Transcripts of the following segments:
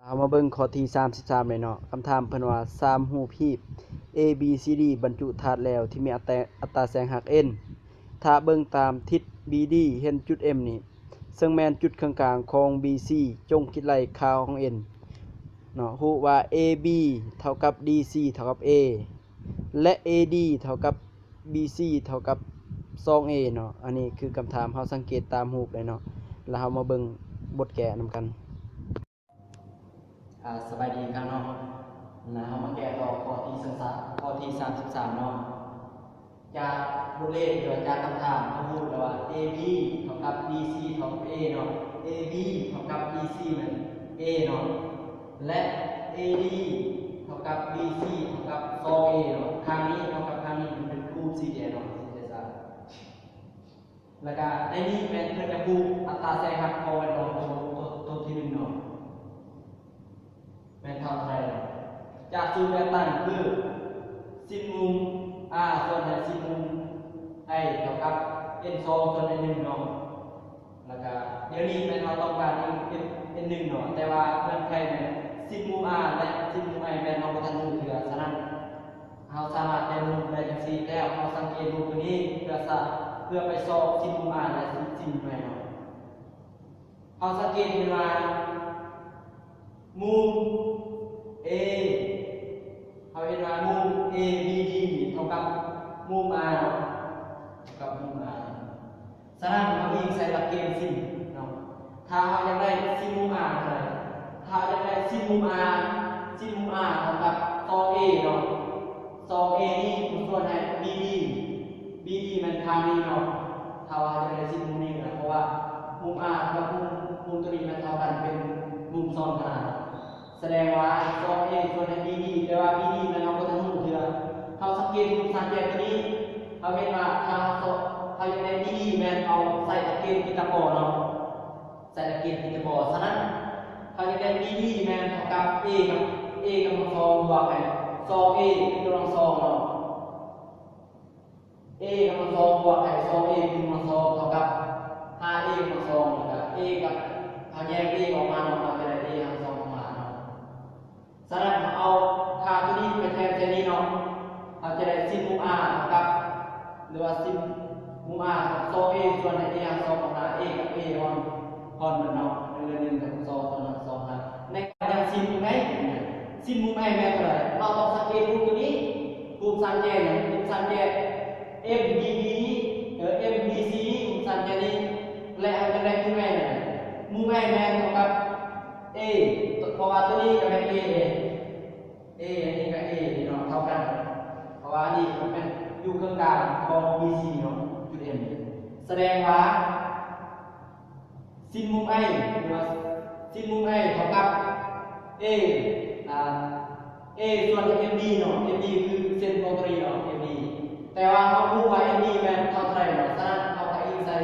ເຮົາມາເບິ່ງຂໍ້ທີສາມສິບສາມເລີຍເນາະ. ຄຳຖາມເພິ່ນວ່າ ສາມຮູບຮີບ A B C D ບັນຈຸທາດແຫຼວທີ່ມີອັດແຕ ອັດຕາແສງຫັກ N ຖ້າເບິ່ງຕາມທິດ B D ເຫັນຈຸດ M ນີ້ ເຊິ່ງແມ່ນຈຸດເຄິ່ງກາງຂອງ B C ຈົ່ງຄິດໄລ່ຄ່າຂອງ N ເນາະ. ຮູ້ວ່າ A B ເທົ່າກັບ D C ເທົ່າກັບ A ແລະ A D ເທົ່າກັບ B C ເທົ່າກັບສອງ A ເນາະ. ອັນນີ້ຄືຄຳຖາມ ເຮົາສັງເກດຕາມຮູບເລີຍເນາະ ແລ້ວເຮົາມາເບິ່ງບົດແກ້ນຳກັນ. ອ່າ ສະບາຍດີອີກຄັ້ງເນາະ. ນະ ເຮົາມາແກ້ຕໍ່ຂໍ້ທີສາມ ຂໍ້ທີສາມສິບສາມເນາະ. ຈາກບົດເລກ ຫຼືວ່າຈາກຄຳຖາມ ເຮົາຮູ້ແລ້ວວ່າ A B ເທົ່າກັບ D C ເທົ່າກັບ A ເນາະ. A B ເທົ່າກັບ D C ແມ່ນ A ເນາະ ແລະ A D ເທົ່າກັບ D C ເທົ່າກັບສອງ A ເນາະ. ຂ້າງນີ້ເທົ່າກັບຂ້າງນີ້ ມັນເປັນຮູບສີ່ແຈເນາະ ສີ່ແຈສາມ. ແລ້ວກະໃນນີ້ແມ່ນເພິ່ນຈະຮູ້ອັດຕາແສງຫັກຂອງແວດລ້ອມຕົວ ຕົວ ຕົວທີໜຶ່ງເນາະ ແມ່ນເທົ່າໃດ. ຈາກສູດແນວຕັ້ງຄື ຊິນມຸມ R ສ່ວນໃຫ້ຊິນມຸມ I ເທົ່າກັບ N ສອງສ່ວນ N ໜຶ່ງເນາະ. ແລ້ວກະດຽວນີ້ແມ່ນເຮົາຕ້ອງການ N ເອັນ N ໜຶ່ງເນາະ ແຕ່ວ່າເງື່ອນໄຂແມ່ນຊິນມຸມ R ແລະຊິນມຸມ I ແມ່ນເຮົາບໍ່ທັນຮູ້ເທື່ອ. ສະນັ້ນ ເຮົາສາມາດແຕ່ງຮູບໄດ້ຈັ່ງຊີ້ ແລ້ວເຮົາສັງເກດຮູບຕົວນີ້ ເພື່ອສະ ເພື່ອໄປຊອກຊິນມຸມ R ແລະຊິນມຸມ I ເນາະ. ເຮົາສັງເກດເຫັນວ່າມຸມ A ເຮົາເຫັນວ່າມຸມ A B D ເທົ່າກັບມຸມ R ເນາະ ເທົ່າກັບມຸມ R. ສະນັ້ນເຮົາອີງໃສ່ຫຼັກເກນຊິນເນາະ. ຖ້າເຮົາຢາກໄດ້ຊິນມຸມ R ເທົ່າໃດ? ຖ້າເຮົາຢາກໄດ້ຊິນມຸມ R ຊິນມຸມ R ເທົ່າກັບສອງ A ເນາະ. ສອງ A ນີ້ຄູສ່ວນໃຫ້ B D, B D ແມ່ນທາງນີ້ເນາະ. ຖ້າວ່າເຮົາຢາກໄດ້ຊິນມຸມນີ້ນະ ເພາະວ່າມຸມ R ກັບມຸມ ມຸມຕົວນີ້ມັນເທົ່າກັນ ເປັນມຸມຊ້ອນຂະໜາດ. ສະແດງວ່າສອງ A ສ່ວນໃຫ້ B D ແຕ່ວ່າ B D ແມ່ນເຮົາບໍ່ທັນຮູ້ເທື່ອ. ເຮົາສັງເກດຮູບສາມແຈຕົວນີ້ ເຮົາເຫັນວ່າຖ້າເຮົາ ເຮົາຢາກໄດ້ B D ແມ່ນເຮົາໃສ່ຫຼັກເກນກິດຕະກອນເນາະ ໃສ່ຫຼັກເກນກິດຕະກອນ. ສະນັ້ນ ເຮົາຢາກໄດ້ B D ແມ່ນເທົ່າກັບ A ກັບ A ກຳລັງສອງບວກໃຫ້ສອງ A ກຳລັງສອງເນາະ. A ກຳລັງສອງບວກໃຫ້ສອງ A ກຳລັງສອງເທົ່າກັບຫ້າ A ກຳລັງສອງ ແລ້ວກະ A ກັບ ເຮົາແຍກ A ອອກມາເນາະ ເຮົາຈະໄດ້ A ກຳລັງສອງອອກມາເນາະ. ສະນັ້ນເຮົາເອົາຄ່າຕົວນີ້ໄປແທນໃສ່ນີ້ເນາະ ເຮົາຈະໄດ້ຊິນມຸມ R ເທົ່າກັບ ຫຼືວ່າຊິນມຸມ R ເທົ່າກັບສອງ A ສ່ວນໃຫ້ A ກຳລັງສອງອອກມາ A ກັບ A ຮອນ ຮອນມັນເນາະ ໜຶ່ງ ໜຶ່ງ ສອງ ສອງ ສອງ ໃນການຍັງຊິນມຸມ I ຊິນມຸມ I ແມ່ນເທົ່າໃດ? ເຮົາຕ້ອງສັງເກດຮູບຕົວນີ້ ຮູບສາມແຈນີ້ ຮູບສາມແຈ M B D ເອີ M B C ຮູບສາມແຈນີ້ ແລະ ເຮົາຈະໄດ້ມຸມ I ນັ້ນ ມຸມ I ແມ່ນເທົ່າກັບ A ເພາະວ່າຕົວນີ້ກະແມ່ນ A ເດ້ A ອັນນີ້ກະ A ນີ້ເນາະ ເທົ່າກັນ ເພາະວ່າອັນນີ້ກະແມ່ນຢູ່ເຄິ່ງກາງຂອງ B C ເນາະ ຈຸດ M ສະແດງວ່າ ຊິນມຸມ I ຫຼືວ່າຊິນມຸມ I ເທົ່າກັບ A ອ່າ A ສ່ວນໃຫ້ M D ເນາະ M D ຄືເສັ້ນຂອງຕົວນີ້ເນາະ M D ແຕ່ວ່າເຮົາຮູ້ວ່າ M D ແມ່ນເທົ່າເທົ່າໃດເນາະ ສະນັ້ນເຮົາກະອີງໃສ່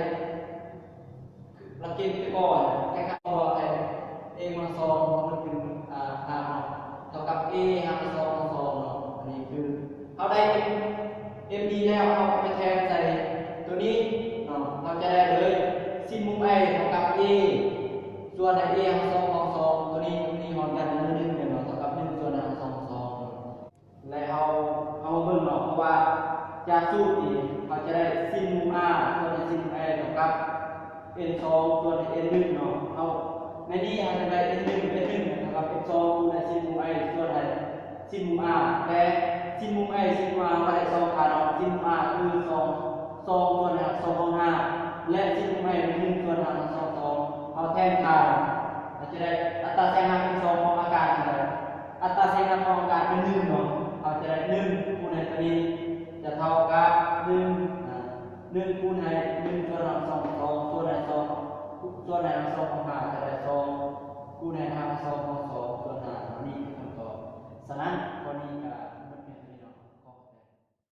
ຫຼັກເກນກິດຕະກອນ ແຕ່ກະບອກໃຫ້ A ກຳລັງສອງ ເພາະມັນເປັນ ອ່າ ຮາກເນາະ ເທົ່າກັບ A ຮາກສອງຂອງສອງເນາະ. ອັນນີ້ຄືເຮົາໄດ້ M D ແລ້ວ ເຮົາກະໄປແທນໃສ່ຕົວນີ້ເນາະ ເຮົາຈະໄດ້ເລີຍ ຊິນມຸມ I ເທົ່າກັບ A ສ່ວນໃຫ້ A ຮາກສອງຂອງສອງ ຕົວນີ້ ຕົວນີ້ຮອນກັນ ໜຶ່ງ ໜຶ່ງ ແມ່ນບໍ່ ເທົ່າກັບ ໜຶ່ງ ສ່ວນໃຫ້ ຮາກສອງຂອງສອງ ແລະ ເຮົາ ເຮົາມາເບິ່ງເນາະ ເພາະວ່າຈາກສູດນີ້ ເຮົາຈະໄດ້ຊິນມຸມ R ສ່ວນໃຫ້ຊິນມຸມ I ເທົ່າກັບ N ສອງ ສ່ວນໃຫ້ N ໜຶ່ງເນາະ. ເຮົາ ໃນນີ້ເຮົາຈະໄດ້ N ໜຶ່ງ N ໜຶ່ງເທົ່າກັບ N ສອງ ຄູນໃຫ້ຊິນມຸມ I ສ່ວນໃຫ້ຊິນມຸມ R ແຕ່ຊິນມຸມ I ຊິນມຸມ R ເຮົາໄດ້ສອງຄ່າເນາະ ຊິນມຸມ R ຄືສອງ ສອງ ສ່ວນໃຫ້ ສອງ ສ່ວນຫ້າ ແລະ ຊິນມຸມ I ແມ່ນ ໜຶ່ງ ສ່ວນໃຫ້ ສອງ ສອງ ເຮົາແທນຄ່າ ເຮົາຈະໄດ້ອັດຕາແສງຫັກ N ສອງ ຂອງອາກາດເທົ່າໃດ? ອັດຕາແສງຫັກຂອງອາກາດແມ່ນ ໜຶ່ງ ເນາະ ເຮົາຈະໄດ້ ໜຶ່ງ ຄູນໃຫ້ຕົວນີ້ຈະເທົ່າກັບ ໜຶ່ງ ອ່າ ໜຶ່ງ ຄູນໃຫ້ ໜຶ່ງ ສ່ວນໃຫ້ ສອງ ສອງ ສ່ວນໃຫ້ ສອງ ສ່ວນໃຫ້ ສອງ ຂອງຫ້າ ຈະໄດ້ ສອງ ຄູນໃຫ້ ຫ້າ ສອງ ຂອງ